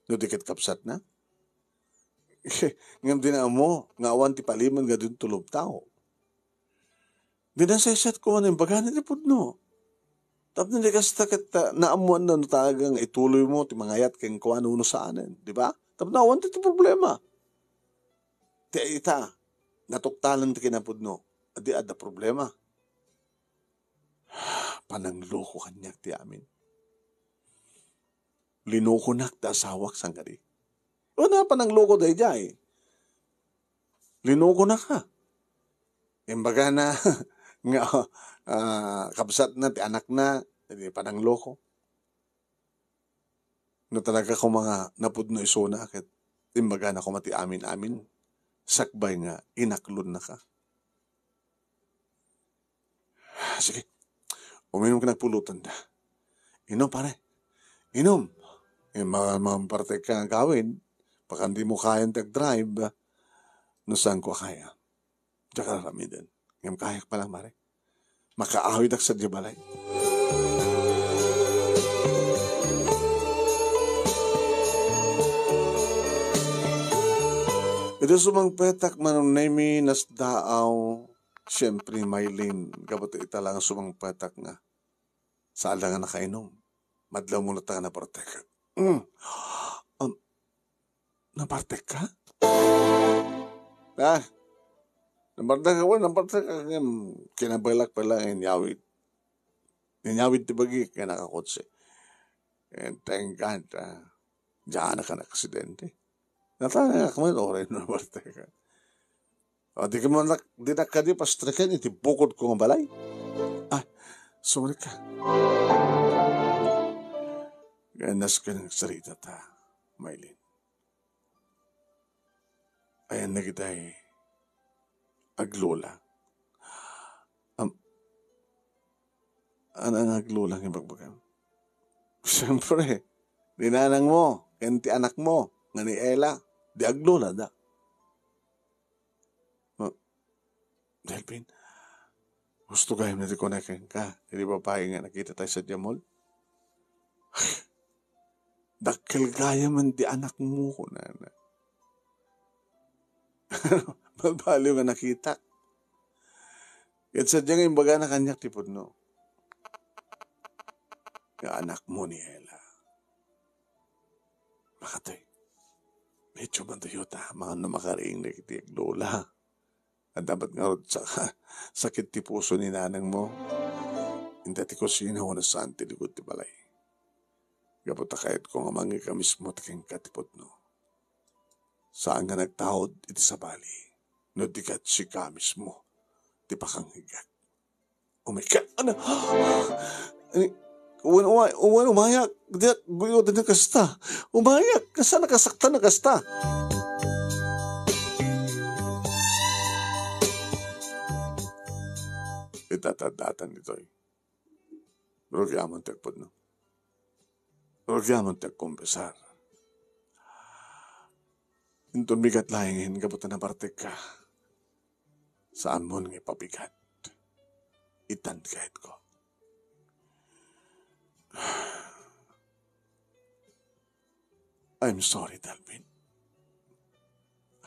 No di ket kabsatna. Ngem di na ammo nga awan ti palimed nga dintulop tao. Di na sesset ko man imbagana ti pudno. Tapno di kasta ket, ah, naammoanna no talaga nga ituloy mo ti mangayat kenkuana wenno saanen, di ba? Tapno awan ti, ti problema. Ti ita, natuktalan ti kinapudno. Adi adda problema. Panangloko kaniak ti amin. Linukonak ti asawak sangkadi. Una, panangloko dayjay. Linukonaka. Imbagana nga, ah, kabsatna ti anakna, di panangloko. No talaga koma nga napudno isuna, ket imbagana koma ti amin-amin, sakbay nga inaklonnaka. Sige, uminom ka nagpulutan da. Inom, pare. Inom. Eh, ma-, mampartek ka nga agawid. Baka di mo kayan ti agdrive. No saan ko kaya? Diak aramiden. Ngem kayak pala, mare. Makaawidak sadiay balay. Iti sumangpetak, Manong Nemy, nasdaaw, siyempre, Mylene, gapu ta ita lang sumangpetak nga. Saan la nga nakainom. Madlaw mo latta nga napartek. Mm. Um, napartek ka? Ah, napartek ako, napartek ako. Ngem, kinabaylak pala nga inyawid. Inyawid ti bagi, kaya nakakotse. And thank God, ah, diak nakaaksidente. Natangak man, oray no napartek ka. O, di ka man nak-, di na kadi pastreken iti bukod ko nga balay. Ah, sumalik ka. Ganas ka ng sarita ta, Mylene. Ayan na kita'y aglola. Am-, ano ang aglola nga ibagbagam? Siyempre, ni nanang mo, ken ti anak mo, nga ni Ella, di aglola da. Ma-, Delphin, gusto gayam na ti kunana kenka, iti babai nga nakita tayo sa Jamol? Dakkel gayam man ti anak mo, kunana. Mabaliw nga nakitak. Ket sadja nga imbagana kaniak ti pudno. Nga anak mo ni Ella. Makatoy. Medyo mantuyo ta, mangano makariing dagiti aglola. Adda met ngarud sa-, sakit ti puso ni nanang mo. Inta ti kusina wenno saan ti likod ti balay. Gapu ta kayatko nga mangika mismo ti kenka ti pudno. Saan nga nagtaud iti sabali, no di ket sika mismo ti pakangigat. Oh my God, ano? Ani, uwan, uwan, uwan, umayak. Diak, guyo din kasta. Umayak, kasta nakasaktan na kasta. Itatadatan itoy. Rugi amon ti agpudno. Rugi amon ti agkompesar. Inton bigat laengen gapu ta napartek ka. Saan mon nga ipabigat. Itan ti kayatko. I'm sorry, Delphin.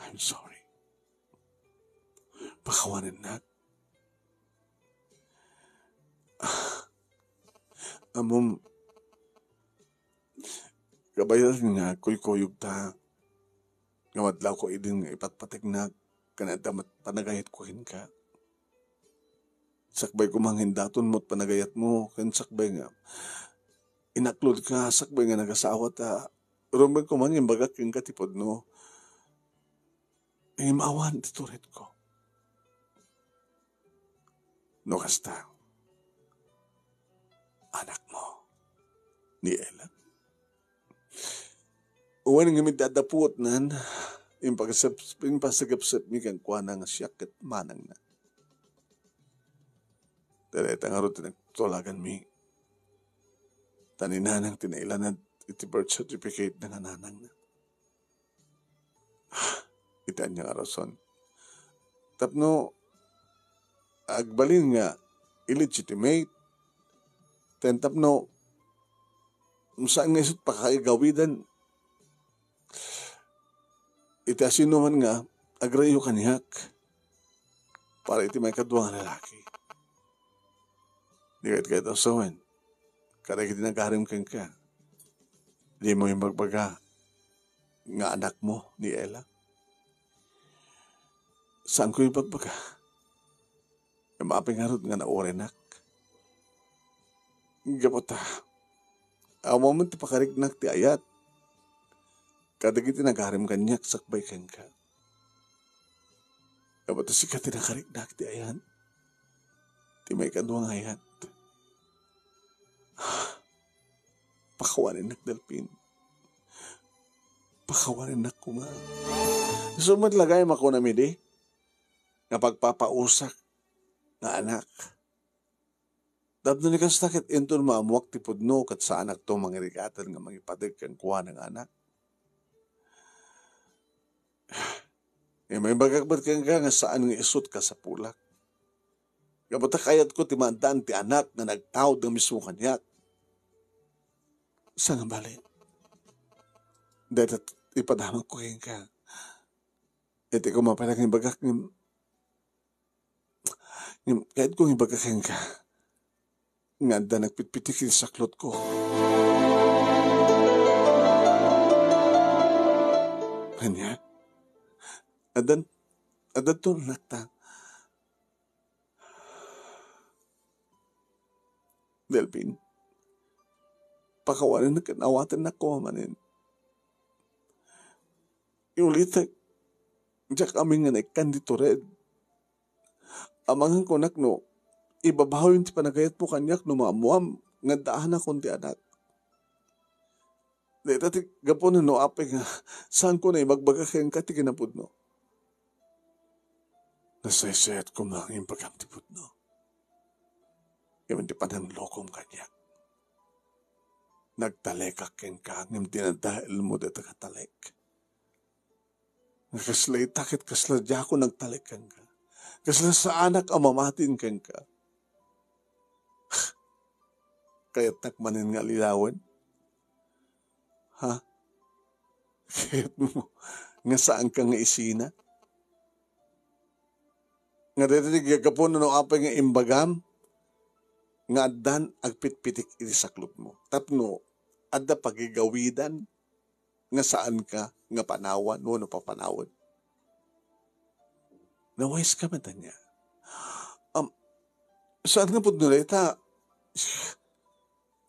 I'm sorry. Pakawanennak. Ammom, kabaelan nga agkuykuyogta, nga madlawko idin nga ipatpategnak, ken adda met panagayatko kenka. Sakbay koma nga indaton met panagayatmo, ken sakbay nga inaklodka, sakbay nga nagasawata, rumbeng koma nga imbagak kenka ti pudno. Ngem awan ti turedko. No kasta, anakmo ni Ella. Wen ngem iti adda puotnan, impagsep-, impasagepsepmi kenkuana nga siak ket manangna. Dayta ngarud ti nagtulaganmi. Ta ni nanang ti nailanad iti birth certificate na nga nanangna. Iti ania nga rason. Tapno agbalin nga illegitimate. Ten tapno saan nga isut pakaigawidan iti asinoman nga agrayo kaniak para iti maikadua nga lalaki. Di ket kayat usawen. Kadagiti nagarim kenka. Di mo imbagbaga nga anakmo ni Ella. Saan ko ibagbaga? Maapay ngarud nga naurenak. Gapu ta, awan man ti pakariknak ti ayat kadagiti nagarim kaniak sakbay kenka. Gapu ta sika ti nakariknak ti ayat. Ti maikadua nga ayat. Pakawanennak, Delpin. Pakawanennak koma. Isu met la gayam a kunam idi nga pagpapausak nga anak. Tapno ni kasta ket inton maammoak ti pudno ket saanakto mangirigatan nga mangipateg kenkuana nga anak. Imbagak met kenka nga saan nga isut kasapulak. Gapu ta kayatko ti maaddaan ti anak nga nagtaud nga mismo kaniak. Sangabali, dayta ipadamagko kenka. Iti koma pay nga ibagak ngem, ngem kayatko nga ibaga kenka nga adda nagpitpitik iti saklotko. Ania? Addan, addan to, anakta. Delpin, pakawanen ken awatennak koma manen. Iulitek, diak amin nga naikkan ditoy red. Amangan kunak no ibabawiyo ti panagayatmo kaniak no maammuam nga addaanakon ti anak. Dayta ti gapuna no apay nga saanko nga ibagbaga kenka ti kinapudno. Nasaysayat koma nga imbagam ti pudno. Ngem ti pananglokom kaniak, nagtalekak kenka ngem dinadaelmo dayta nga talek. Nga kasla ita ket kasla diakon nagtalek kenka. Kasla saanak a mamatin kenka. Kayatnak manen nga allilawen? Ha? Kayatmo nga saanka nga isina? Nga dayta ti gagapuna no apay nga imbagam nga addan agpitpitik iti saklotmo. Tapno adda pagigawidan nga saanka nga panawan wenno papanawen. Nawayska met ania? Am, saan nga pudno dayta?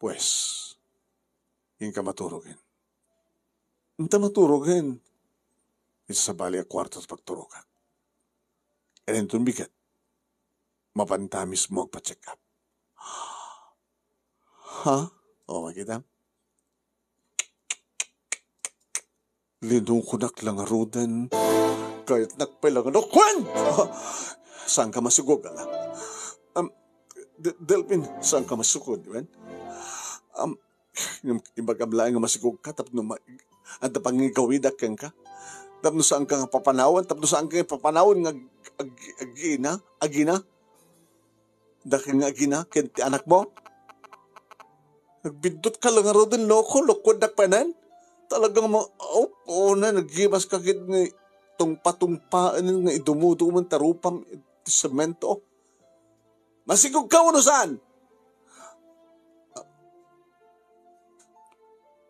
Pues, inka maturogen. Inta maturogen. Iti sabali a kuarto ti pagturogak. Ket inton bigat, mapanta mismo agpa-check up. Ha? O, makita? Linukonak la ngaruden. Kayatnak pay la nga nukuen! Saanka masigog, ala? Am, De-, Delpin, saanka masigog, wen? Am, imbagam laeng nga masigogka tapno ma-, adda pangigawidak kenka. Tapno saanka nga papanawan, tapno saanka nga papanawan nga ag-, ag-, agina, agina. Daka nga agina ken ti anakmo? Nagbiddutka la ngaruden, loko, lokoennak panen. Talagang ma-, oh, oh, na, naggibaska ket nga tungpa-tungpaen nga idumudumen ta rupam iti semento. Masigogka wenno saan?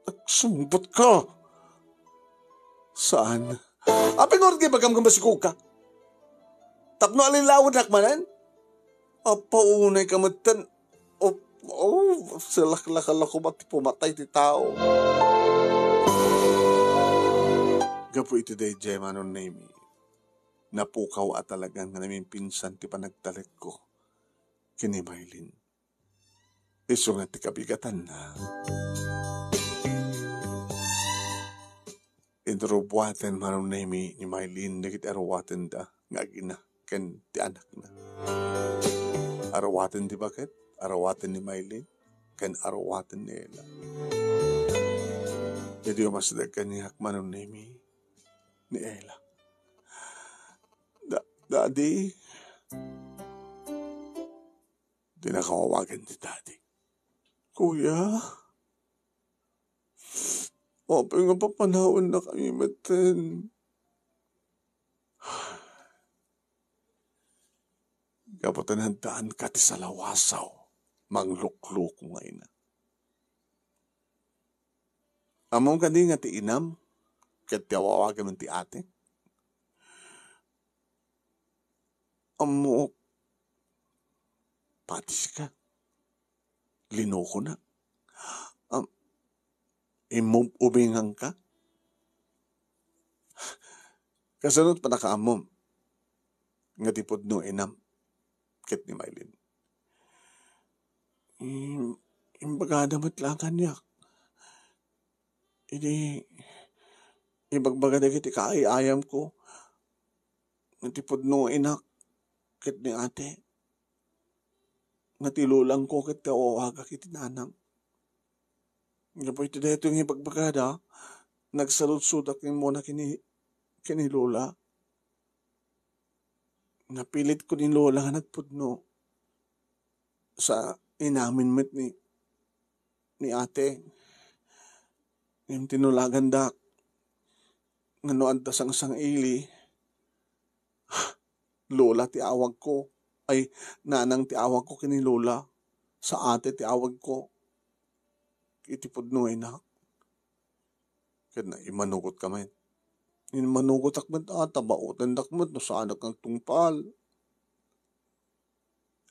Agsungbatka. Saan? Apay ngarud nga ibagam nga masigogka? Tapno allilawennak manen? Apo, unayka metten. Oh, oh, salaklak la koma ti pumatay ti tao. Gapu iti daydiay, Manong Nemy, napukaw a talagan nga namimpinsan ti panagtalekko ken ni Mylene. Isu nga ti kabigatanna, inrubuaten, Manong Nemy, ni Mylene dagiti aruatenda nga agina ken ti anakna. Aruaten ti baket, aruaten ni Maylin, ken aruaten ni Ella. Idi umasdek kaniak, Manong Nemi, ni Ella. Da-, Daddy. Di nakawawagan ti Daddy. Kuya? Apay nga papanawennakami metten? Gapu ta naddaanka ti salawasaw, manglukloko nga ina. Ammom kadi nga ti inam ket ti awawagan ti ate? Ammok. Pati sika. Linokonak. Am, immum-, ubingangka? Kasano ti pannakaammom nga ti pudno inam ket ni Maylin? Im-, imbagada met la kaniak. Idi ibagbagada iti kaay-ayamko nga ti pudno inak ket ni ate, nga ti lolangko ket ti awawagak iti nanang. Gapu iti daytoy nga ibagbagada, nagsaludsodak immuna ken ni, ken ni lola. Napilitko ni lola nga nagpudno. Sa inamin met ni, ni ate. Ngem tinulagandak nga no adda sangsang-ili, lola ti awagko. Ay, nanang ti awagko ken ni lola. Sa ate ti awagko. Iti pudno inak. Ket na, immanugotka met. Immanugotak met, a, ta baotendak met no saanak nga agtungpal.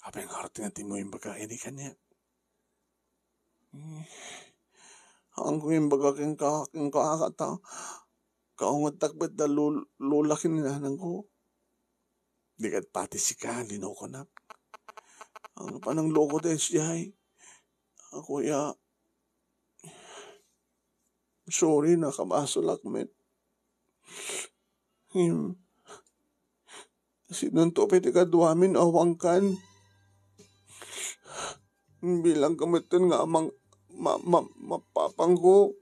Apay ngarud nga dimo imbaga idi kaniak? Eh, haanko imbaga kenka, kenka, ta kaungettak met da lol-, lola ken ni nanangko. Di ket pati sika, linokonak. Ang panangloko daydiay. A, kuya, sorry, nakabasolak met. Ngem, sinonto pay ti kaduamin a awangkan. Bilang ka metten nga amang, ma-, ma-, mapapangko.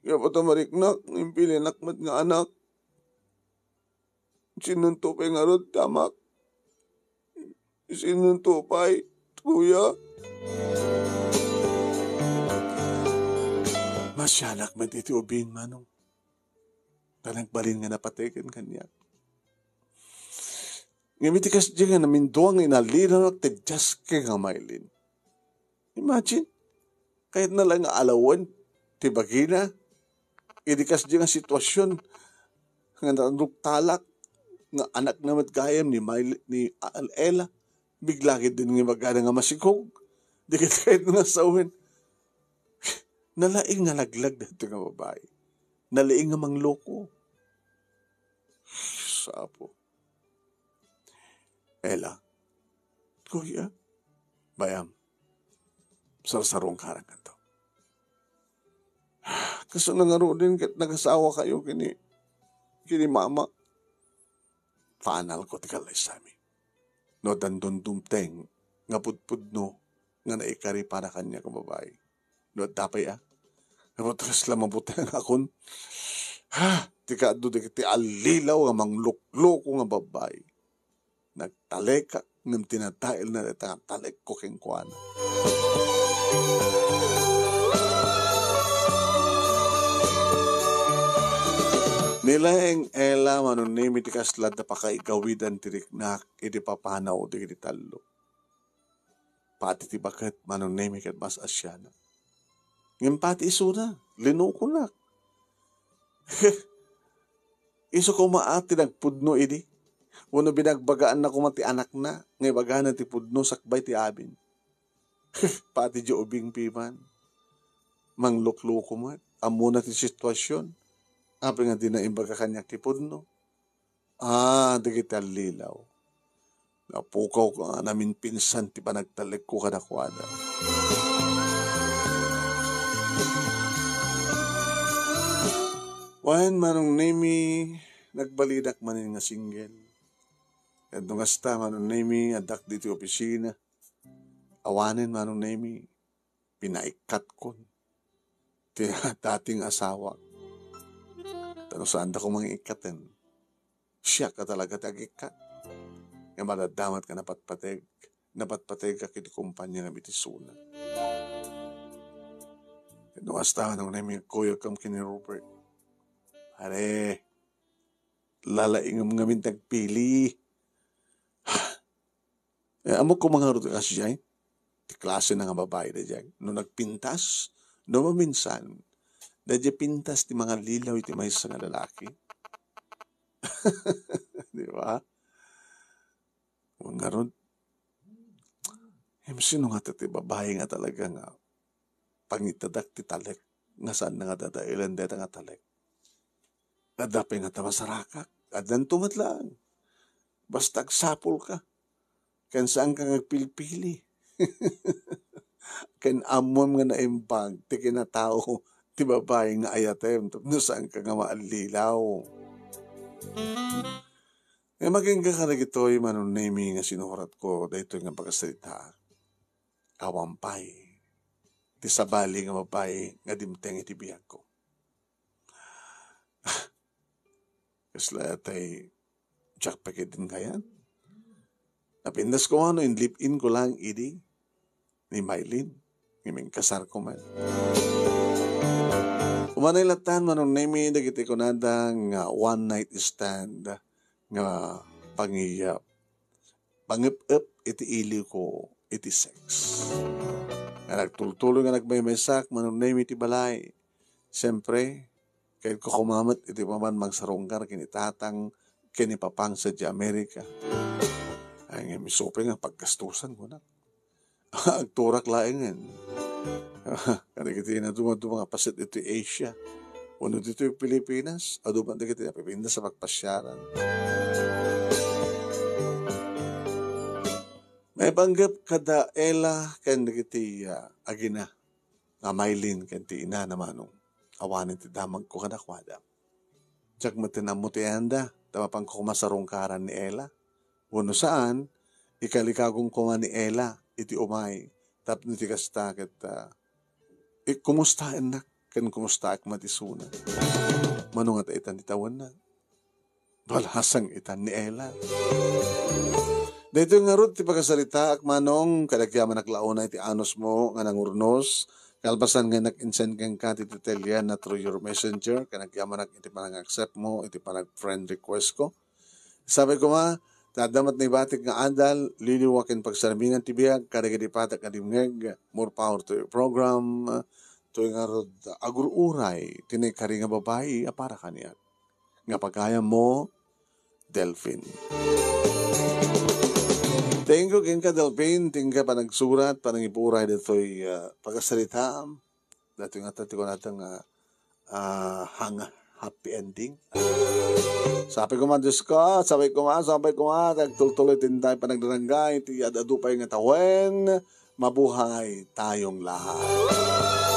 Gapu ta mariknak, impilinak met nga anak. Sinonto pay ngarud ti amak? Sinonto pay, kuya? Masianak met iti ubing, manong. Ta nagbalin nga napateg ken kaniak. Ngem iti kasdi nga namindua nga inallilaw ti diaske nga Maylin. Imagine, kayatna la nga alawen ti bagina. Idi kasdi nga sitwasyon nga naruktalak nga anakna met gayam ni Maylin, ni Al-, Ella, bigla ketdin nga ibagada nga masikog. Di ket kayatna nga sawen. Nalaing nga laglag daytoy nga babai. Nalaing nga mangloko. Sapo. Ella. Kuya. Bay-am. Sarsarongka ngarud. Kasano ngaruden ket nagasawa kayo kini, kini mama? Paanalko ti kallaysami. No dandon dumteng nga pudpudno nga naikari para kaniak a babai. No adda pay a, nga putres la mabutengakon. Ha, ti kaadu dagiti allilaw nga manglukloko nga babai. Nagtalekak ngem tinataelna dayta nga talekko kenkuana. Ni laeng Ella, Manong Nemi, ti kasla adda pakaigawidan ti riknak idi papanaw dagiti tallo. Pati ti baket, Manong Nemi, ket mas-asianak. Ngem pati isuna, linokonak. Isu koma a ti nagpudno idi. Wenno binagbagaanna koma ti anakna nga ibagana ti pudno sakbay ti amin. Pati diay ubing piman. Manglukloko met. Ammona ti sitwasyon. Apay nga dina imbaga kaniak ti pudno? Ah, dagiti allilaw. Napukawko nga naminpinsan ti panagtalekko kadakuada. Wen, Manong Nemi, nagbalinak manen nga single. Ket no kasta, Manong Nemi, addak ditoy opisina. Awanen, Manong Nemi, pinaikkatkon ti dating asawak. Ta no saanda koma nga ikkaten, siak a talaga ti agikkat. Nga madamdamag nga napatpateg, napatpategak iti kompania nga bitisona. Ket no kasta, Manong Nemi, agkuyogkam ken ni Robert. Pare, lalaingem ngamin ti agpili. Eh, ammok koma ngarud a kasdiay, ti klase na nga babai daydiay. No nagpintas, no maminsan, daydiay pintas ti mangallilaw iti maysa nga lalaki. Di ba? Ngarud, em, sino nga ti babai nga talaga nga pangitadak ti talek, nga saan nga dadaelen dayta nga talek? Adda pay nga ta masarakak. Addanto met laeng. Basta agsapulka. Ken saanka nga agpilpili. Ken ammom nga naimbag ti kinatao ti babai nga ayatem tapno saanka nga maallilaw. Nga makenka kadagitoy, Manong Nemi, nga sinuratko daytoy nga pakasarita. Awan pay ti sabali nga babai nga dimteng iti biagko. Kasla tay Jack Pagidin kayan. Napintas ko ano, in live-in ko lang idi ni Mylene. Ngem inkasar ko man. Umanay latan, Manong Nemi, dagiti kunada nga one night stand nga pangiyap. Pangep-ep iti iliw ko iti sex. Nga nagtultuloy nga nagmaymaysak, Manong Nemi, iti balay. Siyempre, ket kukumamet iti paman mangsarungkar ken ni tatang, ken ni papang sadiay Amerika. Ay, nga misupe nga paggastusan ko na. Agturak laengen. Kadagiti nadumaduma nga paset iti Asia. Wenno ditoy Pilipinas, adu man dagiti napipintas a pagpasiaran. Maipanggep kada Ella ken dagiti, ah, agina nga Mylene ken ti ina na Manong. Awanen ti damagko kadakuada. Diak met ammo ti anda, ta mapanko koma sarungkaran ni Ella. Wenno saan, ikalikagong koma ni Ella iti umay, tapno iti kasta ket, ah, ikumustaennak ken kumustaak met isuna. Mano nga ta itan ti tawenna? Balasang itan ni Ella. Daytoy ngarud ti pakasaritaak, Manong, kadagyamanak la unay ti anusmo nga nangurnos, kalpasan nga nag-insend kenka ti detalye na through your messenger, kadagyamanak iti panag-accept mo iti panag-friend request ko. Sapay koma, ta adda met naibatik nga adal, liliwa ken pagsarmingan ti biag, kadagiti patak nga dimngeg, more power to your program, toy ngarud, agur-uray, ti naikari nga babai a para kaniak. Nga pagayam mo, Delfin. Thank you, kenka, Delfin. Thank you, panagsurat, panangipuray ditoy, ah, pakasarita. Datoy nga ti kunata nga, ah, hang happy ending. Sapay koma, Diyos ko, sapay koma, sapay koma, tagtultuloy ti intay panagdarangay, ti ad-adu pay nga tawen, mabuhay tayong lahat.